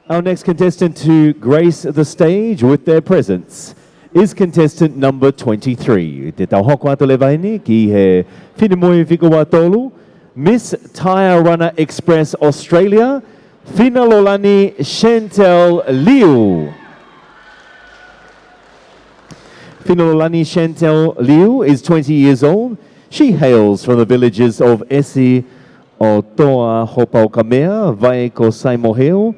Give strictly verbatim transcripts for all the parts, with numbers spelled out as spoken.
Our next contestant to grace the stage with their presence is contestant number twenty-three. Te tau hoko atu leva eni ki he finemui fika ua tolu, Miss Tyre Runner Express Australia, Finalolani Chantel Liu. Finalolani Chantel Liu is twenty years old. She hails from the villages of Esi, ʻOtoa Hopaukamea, Vai ko Saimoheu,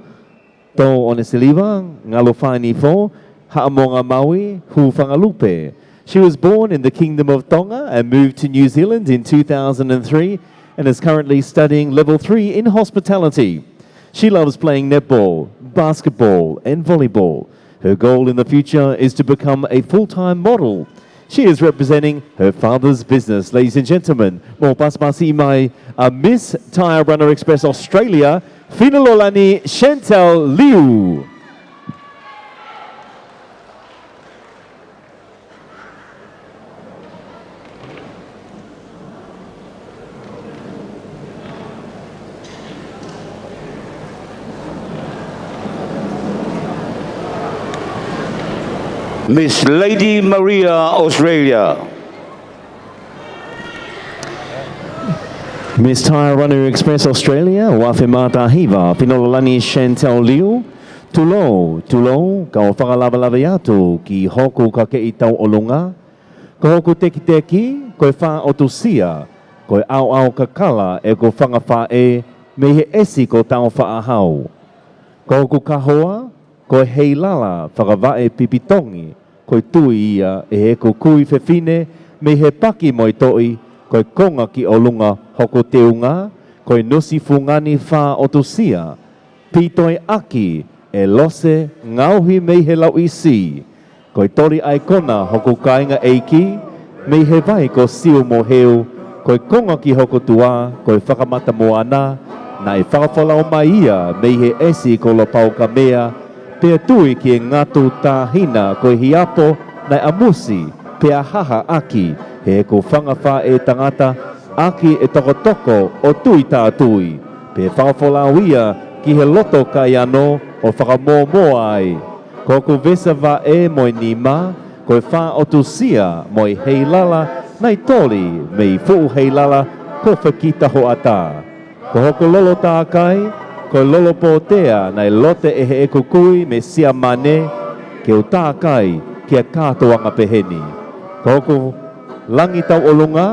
Tō Onesiliva, Ngalufainifo, Haʻamonga Maui, Hūfangalupe. She was born in the Kingdom of Tonga and moved to New Zealand in two thousand and three and is currently studying level three in hospitality. She loves playing netball, basketball, and volleyball. Her goal in the future is to become a full-time model. She is representing her father's business. Ladies and gentlemen, mou pasipasi mai ʻa Miss Tyre Runner Express Australia, Finalolani Chantel Liu. Miss Lady Maria Australia. Miss Tyre Runner Express Australia, ua afe mā taha hiva, Finalolani Chantel Liu. Tulou, tulou, kau fakalavelave atu ki hoku kakeʻi tauʻolunga. Ko hoku tekiteki, ko e fā ʻotu sia, ko e ʻaoʻao kakala ʻeku fanga faʻē mei he ʻesi ko Tāufaʻāhau. Ko hoku kahoa, ko e heilala fakavaʻe pipitongi, ko e tui ia ʻe heʻeku kui fefine mei he paki mo e toʻi, ko e konga ki ʻolunga hoku teunga, ko e nusi fungani fā ʻotu sia, pītoi ʻaki ʻe Lose ngaohi mei he Lauʻisi. Ko e toli ʻaikona hoku kāinga ʻeiki, mei he vai ko Siumoheu, ko e konga ki hoku tuʻa, ko e fakamata moana, naʻe fakafolau mai ia mei he ʻesi ko Lopaukamea, pea tui ki he ngatu tāhina ko e hiapo naʻe ʻamusi, pea haha ʻaki heʻeku fanga faʻē tangata, ʻaki e tokotoko ʻo Tuitātui, pea fakafolau ia ki he loto kaiano ʻo fakamōmoa ai. Ko hoku vesa vaʻe mo e nima, ko e fā ʻotu sia mo e heilala naʻe toli mei fuʻu heilala ko Fekita Hoʻata. Ko hoku lolo tākai, ko e lolo pōtea naʻe lote ʻe heʻeku kui mei Siamane, ke u tākai ki ha kātoanga peheni. Ko hoku langi tauʻolunga,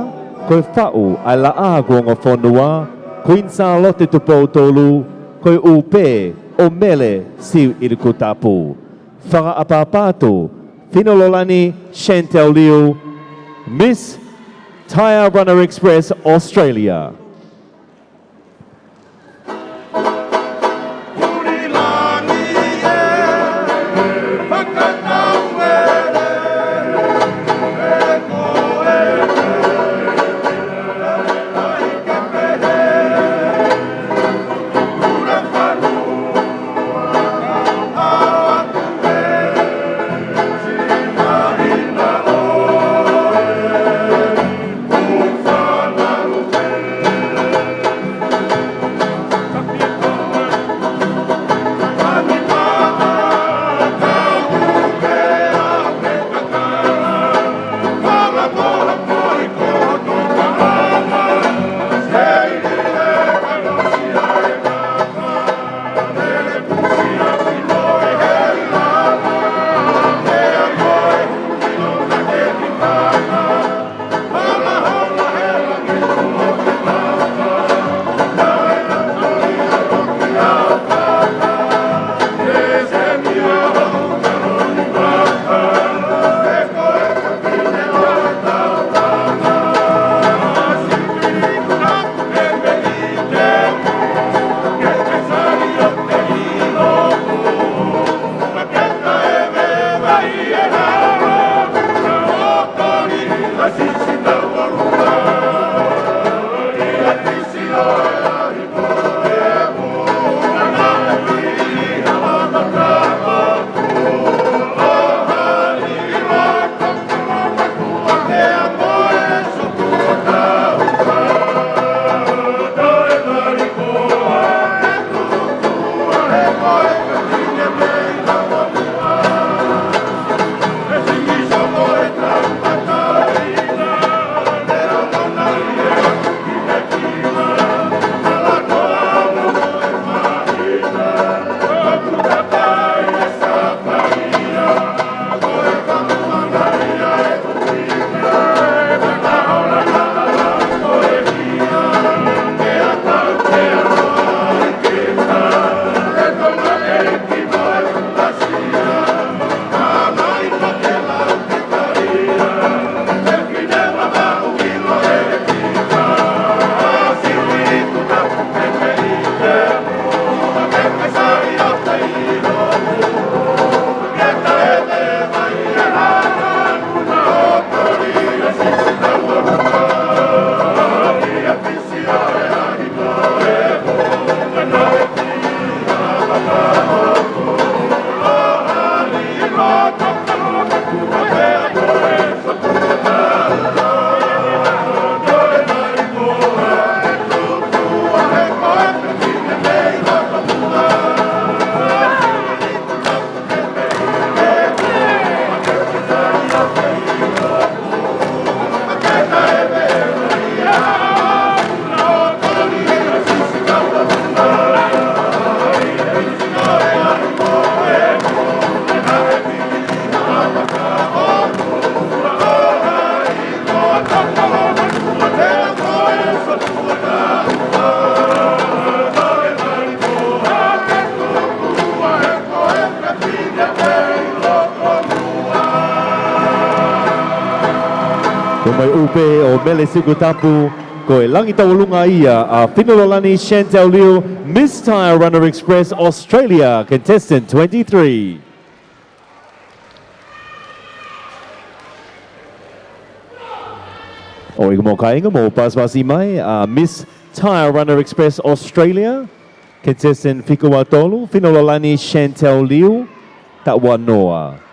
ko e faʻu ʻa e Laʻā kuonga fonua, Kuini Sālote Tupou Tolu, ko e ʻū pē ʻo Mele Siuʻilikutapu. Fakaʻapaʻapa atu, Finalolani Chantel Liu, Miss Tyre Runner Express Australia. Mai ʻupe ʻo Mele Sikutapu, ko e langi tauʻolunga ia ʻa Finololani Chantel Liu, Miss Tyre Runner Express Australia, contestant twenty-three. ʻOi, ko e mou kāinga, mou pasipasi mai ʻa Miss Tyre Runner Express Australia, contestant fika ua tolu, Finololani Chantel Liu, taʻu ua noa.